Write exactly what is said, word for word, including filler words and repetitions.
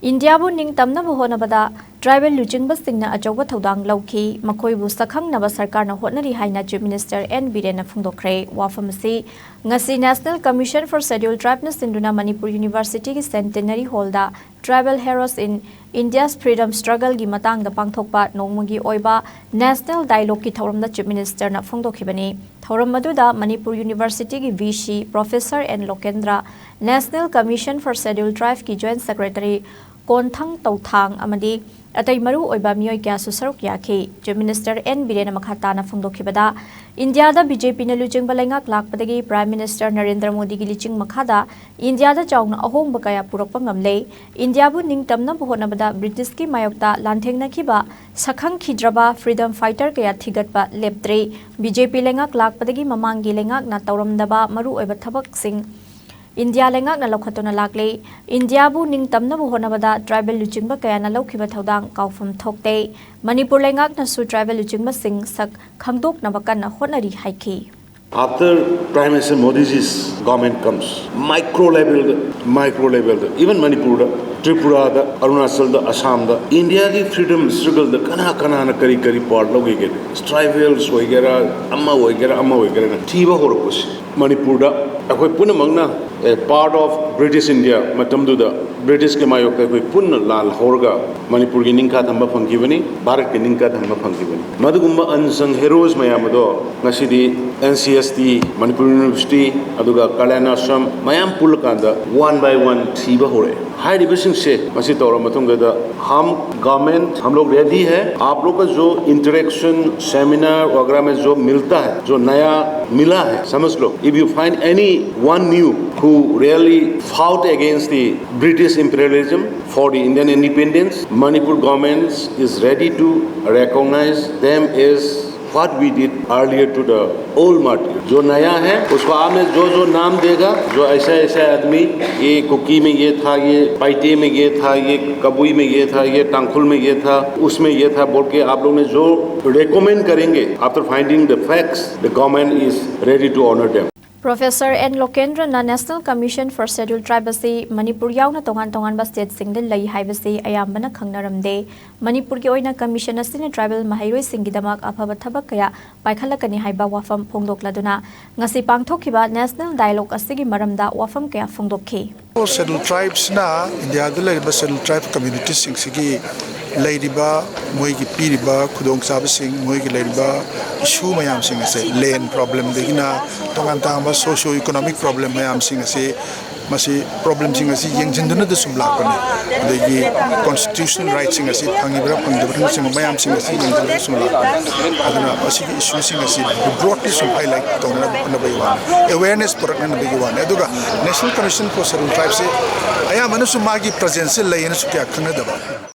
ꯏꯟꯗꯤꯌꯥꯕꯨ ꯅꯤꯡꯇꯝꯅꯕ ꯍꯣꯠꯅꯕꯗ ꯇ꯭ꯔꯥꯏꯕꯦꯜ ꯂꯨꯆꯤꯡꯕꯁꯤꯡꯅ ꯑꯆꯧꯕ ꯊꯧꯗꯥꯡ ꯂꯧꯈꯤ, ꯃꯈꯣꯏꯕꯨ ꯁꯛꯈꯪꯅꯕ ꯁꯔꯀꯥꯔꯅ ꯍꯣꯠꯅꯔꯤ ꯍꯥꯏꯅ ꯆꯤꯐ ꯃꯤꯅꯤꯁꯇꯔ ꯑꯦꯟ ꯕꯤꯔꯦꯟꯅ ꯐꯣꯡꯗꯣꯛꯈ꯭ꯔꯦ꯫ ꯋꯥꯐꯝ ꯑꯁꯤ ꯉꯁꯤ National Commission for Scheduled Tribeꯅ ꯁꯤꯟꯗꯨꯅ ꯃꯅꯤꯄꯨꯔ ꯌꯨꯅꯤꯚꯔꯁꯤꯇꯤꯒꯤ ꯁꯦꯟꯇꯦꯅꯔꯤ ꯍꯣꯜꯗ Tribal Heroes in India's Freedom Struggleꯒꯤ ꯃꯇꯥꯡꯗ ꯄꯥꯡꯊꯣꯛꯄ ꯅꯣꯡꯃꯒꯤ ꯑꯣꯏꯕ ꯅꯦꯁꯅꯦꯜ ꯗꯥꯏꯂꯣꯒꯀꯤ ꯊꯧꯔꯝꯗ ꯆꯤꯐ ꯃꯤꯅꯤꯁꯇꯔꯅ ꯐꯣꯡꯗꯣꯛꯈꯤꯕꯅꯤ꯫ ꯊꯧꯔꯝ ꯑꯗꯨꯗ ꯃꯅꯤꯄꯨꯔ ꯌꯨꯅꯤꯚꯔꯁꯤꯇꯤꯒꯤ V C professor N Lokendra, National Commission for Scheduled Tribeꯀꯤ ꯖꯣꯏꯟꯠ ꯁꯦꯀ꯭ꯔꯦꯇꯔꯤ ꯀꯣꯟꯊꯪ ꯇꯧꯊꯥꯡ ꯑꯃꯗꯤ ꯑꯇꯩ ꯃꯔꯨ ꯑꯣꯏꯕ ꯃꯤꯑꯣꯏ ꯀꯌꯥꯁꯨ ꯁꯔꯨꯛ ꯌꯥꯈꯤ꯫ ꯆꯤꯐ ꯃꯤꯅꯤꯁꯇꯔ ꯑꯦꯟ ꯕꯤꯔꯦꯟꯅ ꯃꯈꯥ ꯇꯥꯅ ꯐꯣꯡꯗꯣꯛꯈꯤꯕꯗ, ꯏꯟꯗꯤꯌꯥꯗ ꯕꯤ ꯖꯦ ꯄꯤꯅ ꯂꯨꯆꯤꯡꯕ ꯂꯩꯉꯥꯛ ꯂꯥꯛꯄꯗꯒꯤ ꯄ꯭ꯔꯥꯏꯝ ꯃꯤꯅꯤꯁꯇꯔ ꯅꯔꯦꯟꯗ꯭ꯔ ꯃꯣꯗꯤꯒꯤ ꯂꯨꯆꯤꯡ ꯃꯈꯥꯗ ꯏꯟꯗꯤꯌꯥꯗ ꯆꯥꯎꯅ ꯑꯍꯣꯡꯕ ꯀꯌꯥ ꯄꯨꯔꯛꯄ ꯉꯝꯂꯦ꯫ ꯏꯟꯗꯤꯌꯥꯕꯨ ꯅꯤꯡꯇꯝꯅꯕ ꯍꯣꯠꯅꯕꯗ ꯕ꯭ꯔꯤꯇꯤꯁꯀꯤ ꯃꯥꯌꯣꯛꯇ ꯂꯥꯟꯊꯦꯡꯅꯈꯤꯕ ꯁꯛꯈꯪꯈꯤꯗ꯭ꯔꯕ ꯐ꯭ꯔꯤꯗꯝ ꯐꯥꯏꯇꯔ ꯀꯌꯥ ꯊꯤꯒꯠꯄ ꯂꯦꯞꯇ꯭ꯔꯤ꯫ ꯕꯤ ꯖꯦ ꯄꯤ ꯂꯩꯉꯥꯛ ꯂꯥꯛꯄꯗꯒꯤ ꯃꯃꯥꯡꯒꯤ ꯂꯩꯉꯥꯛꯅ ꯇꯧꯔꯝꯗꯕ ꯃꯔꯨꯑꯣꯏꯕ ꯊꯕꯛꯁꯤꯡ ꯏꯟꯗꯤꯌꯥ ꯂꯩꯉꯥꯛꯅ ꯂꯧꯈꯠꯇꯨꯅ ꯂꯥꯛꯂꯤ꯫ ꯏꯟꯗꯤꯌꯥꯕꯨ ꯅꯤꯡꯇꯝꯅꯕ ꯍꯣꯠꯅꯕꯗ ꯇ꯭ꯔꯥꯏꯕꯦꯜ ꯂꯨꯆꯤꯡꯕ ꯀꯌꯥꯅ ꯂꯧꯈꯤꯕ ꯊꯧꯗꯥꯡ ꯀꯥꯎꯐꯝ ꯊꯣꯛꯇꯦ꯫ ꯃꯅꯤꯄꯨꯔ ꯂꯩꯉꯥꯛꯅꯁꯨ ꯇ꯭ꯔꯥꯏꯕꯦꯜ ꯂꯨꯆꯤꯡꯕꯁꯤꯡ ꯁꯛ ꯈꯪꯗꯣꯛꯅꯕ ꯀꯟꯅ ꯍꯣꯠꯅꯔꯤ ꯍꯥꯏꯈꯤ꯫ After Prime Minister Modi's government comes, micro level, micro level, even Manipur, Tripura, Arunachal, Assam, India ꯒꯤ freedom struggle ꯗ ꯀꯅꯥ ꯀꯅꯥꯅ ꯀꯔꯤ ꯀꯔꯤ part ꯂꯧꯈꯤꯒꯦ? Tribals ꯑꯣꯏꯒꯦꯔꯥ, ꯑꯃ ꯑꯣꯏꯒꯦꯔꯥ, ꯑꯃ ꯑꯣꯏꯒꯦꯔꯥ, ꯊꯤꯕ ꯍꯧꯔꯛꯄꯁꯦ ꯃꯅꯤꯄꯨꯔꯗ ꯑꯩꯈꯣꯏ ꯄꯨꯝꯅꯃꯛꯅ, a part of British India ꯃꯇꯝꯗꯨꯗ ꯕ꯭ꯔꯤꯇꯤꯁꯀꯤ ꯃꯥꯌꯣꯛꯇ ꯑꯩꯈꯣꯏ ꯄꯨꯟꯅ ꯂꯥꯜ ꯍꯧꯔꯒ ꯃꯅꯤꯄꯨꯔꯒꯤ ꯅꯤꯡꯈꯥ ꯊꯝꯕ ꯐꯪꯈꯤꯕꯅꯤ, ꯚꯥꯔꯠꯀꯤ ꯅꯤꯡꯈꯥ ꯊꯝꯕ ꯐꯪꯈꯤꯕꯅꯤ꯫ ꯃꯗꯨꯒꯨꯝꯕ unsung heroes ꯃꯌꯥꯝ ꯑꯗꯣ ꯉꯁꯤꯗꯤ N C S T, Manipur University, ꯑꯗꯨꯒ Kalyan Ashram ꯃꯌꯥꯝ ꯄꯨꯜꯂꯀꯥꯟꯗ one by one ꯊꯤꯕ ꯍꯧꯔꯛꯑꯦ꯫ ꯍꯥꯏꯔꯤꯕꯁꯤꯡꯁꯦ ꯃꯁꯤ ꯇꯧꯔ ꯃꯇꯨꯡꯗ हम गवर्नमेंट, हम लोग रेडी है। आप लोग का जो इंटरेक्शन, सेमिनार वगैरह में जो मिलता है, जो नया मिला है, समझ लो, if you find any one new who really fought against the British imperialism for the Indian independence, Manipur government is ready to recognize them as what we did earlier to the old martyr. जो नया है, उसको आपने जो जो नाम देगा, जो ऐसा ऐसा आदमी, ये कुकी में ये था, ये पाइटे में ये था, ये कबुई में ये था, ये टांगखुल में ये था, उसमें ये था बोल के आप लोग ने जो रिकमेंड करेंगे, after finding the facts, the government is ready to honor them. Professor N ꯂꯣꯀꯦꯟꯗ꯭ꯔꯅ National Commission for Scheduled Tribe ꯑꯁꯤ ꯃꯅꯤꯄꯨꯔ ꯌꯥꯎꯅ ꯇꯣꯉꯥꯟ ꯇꯣꯉꯥꯟꯕ ꯁ꯭ꯇꯦꯠꯁꯤꯡꯗ ꯂꯩ ꯍꯥꯏꯕꯁꯤ ꯑꯌꯥꯝꯕꯅ ꯈꯪꯅꯔꯝꯗꯦ꯫ ꯃꯅꯤꯄꯨꯔꯒꯤ ꯑꯣꯏꯅ ꯀꯃꯤꯁꯟ ꯑꯁꯤꯅ ꯇ꯭ꯔꯥꯏꯕꯦꯜ ꯃꯍꯩꯔꯣꯏꯁꯤꯡꯒꯤꯗꯃꯛ ꯑꯐꯕ ꯊꯕꯛ ꯀꯌꯥ ꯄꯥꯏꯈꯠꯂꯛꯀꯅꯤ ꯍꯥꯏꯕ ꯋꯥꯐꯝ ꯐꯣꯡꯗꯣꯛꯂꯗꯨꯅ ꯉꯁꯤ ꯄꯥꯡꯊꯣꯛꯈꯤꯕ National Dialogue ꯑꯁꯤꯒꯤ ꯃꯔꯝꯗ ꯋꯥꯐꯝ ꯀꯌꯥ ꯐꯣꯡꯗꯣꯛꯈꯤ꯫ Scheduled Tribesꯅ ꯏꯟꯗꯤꯌꯥꯗ ꯂꯩꯔꯤꯕ Scheduled Tribe communityꯁꯤꯡꯁꯤꯒꯤ ꯂꯩꯔꯤꯕ, ꯃꯣꯏꯒꯤ ꯄꯤꯔꯤꯕ ꯈꯨꯗꯣꯡꯆꯥꯕꯁꯤꯡ, ꯃꯣꯏꯒꯤ ꯂꯩꯔꯤꯕ issue ꯃꯌꯥꯝꯁꯤꯡ ꯑꯁꯦ, land problemꯗꯒꯤꯅ ꯇꯣꯉꯥꯟ ꯇꯣꯉꯥꯟꯕ socio economic problem ꯃꯌꯥꯝꯁꯤꯡ ꯑꯁꯤ, ꯃꯁꯤ problemꯁꯤꯡ ꯑꯁꯤ ꯌꯦꯡꯁꯤꯟꯗꯨꯅꯗ ꯁꯨꯝ ꯂꯥꯛꯄꯅꯤ꯫ ꯑꯗꯒꯤ constitutional rightꯁꯤꯡ ꯑꯁꯤ ꯐꯪꯉꯤꯕ꯭ꯔꯥ ꯐꯪꯗꯕ꯭ꯔꯥꯅꯆꯤꯡꯕ ꯃꯌꯥꯝꯁꯤꯡ ꯑꯁꯤ ꯌꯦꯡꯁꯤꯟꯗꯨꯅ ꯁꯨꯝ ꯂꯥꯛꯄꯅꯤ꯫ ꯑꯗꯨꯅ ꯃꯁꯤꯒꯤ issueꯁꯤꯡ ꯑꯁꯤ broadly ꯁꯨꯝ highlight ꯇꯧꯅꯕ ꯍꯣꯠꯅꯕꯒꯤ ꯋꯥꯅꯤ, awareness ꯄꯨꯔꯛꯅꯅꯕꯒꯤ ꯋꯥꯅꯤ꯫ ꯑꯗꯨꯒ National Commission for Scheduled Tribeꯁꯤ ꯑꯌꯥꯝꯕꯅꯁꯨ ꯃꯥꯒꯤ presenceꯁꯦ ꯂꯩꯌꯦꯅꯁꯨ ꯀꯌꯥ ꯈꯪꯅꯗꯕ꯫